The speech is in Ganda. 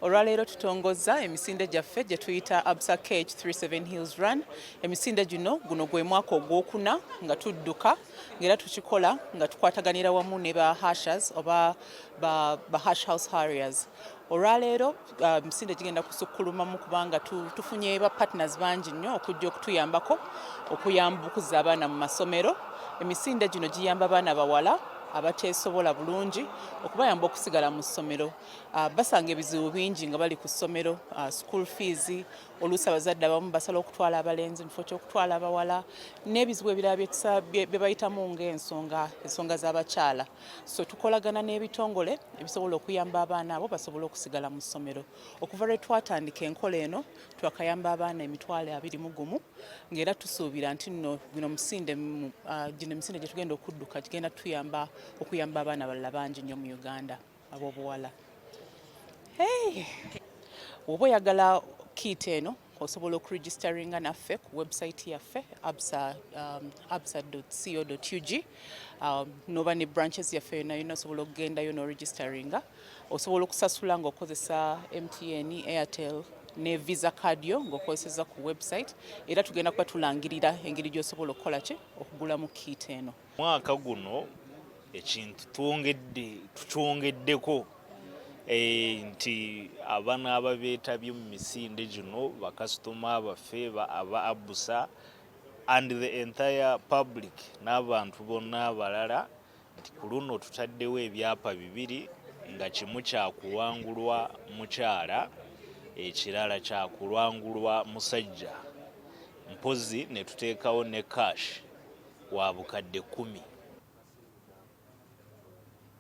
Olwaleero tutongozza emisinde gyaffe gye tuyita Absa KH37 Hills Run. Emisinde gino, guno gwe mwaka ogwokuna nga tudduka, ng'era tukikola nga tukwataganira wamu ne ba Hashers oba ba Hash House Harriers. Olwaleero emisinde gigenda kusukkulumamu kubanga tufunye ba partners bangi nnyo okujja okutuyambako okuyamba okuzza abaana mu masomero. Emisinde gino giyamba abaana bawala abateesobola bulungi okubayamba okusigala mu ssomero. Basanga ebizibu bingi nga bali ku ssomero, school fees, oluusi abazadde abamu basala okutwala abalenzi mu kifo ky'okutwala abawala, n'ebizibu ebirala bye bayitamu ng'ensonga ensonga z'abakyala. So tukolagana n'ebitongole ebisobola okuyamba abaana abo basobole okusigala mu ssomero. Okuva lwe twatandika enkola eno, twakayamba abaana 21,000, ng'era tusuubira nti nno gino musinde gino emisinde gye tugenda okudduka gigenda tuyamba okuyamba abaana abalala bangi nnyo mu Uganda ab'obuwala. Hey! Bw'oba oyagala kit eno, osobola okuregisteringa naffe ku website yaffe absa, absa.co.ug, noba ne branches yaffe yonna yonna osobola okugendayo n'oregisteringa. Osobola okusasula ng'okozesa MTN, Airtel ne Visa card yo ng'okozeseza ku website. Era tugenda kuba tulangirira engeri gy'osobola okukola ki okugulamu kit eno. Mwaka guno ekintu twongedde tukyongeddeko nti abanaaba beetabye mu misinde gino, bakasitoma baffe aba Absa and the entire public n'abantu bonna abalala, nti ku luno tutaddewo ebyapa bibiri, nga kimu kyakuwangulwa mukyala, ekirala kyakulwangulwa musajja. Mpozi ne tuteekawo ne cash wa 10,000.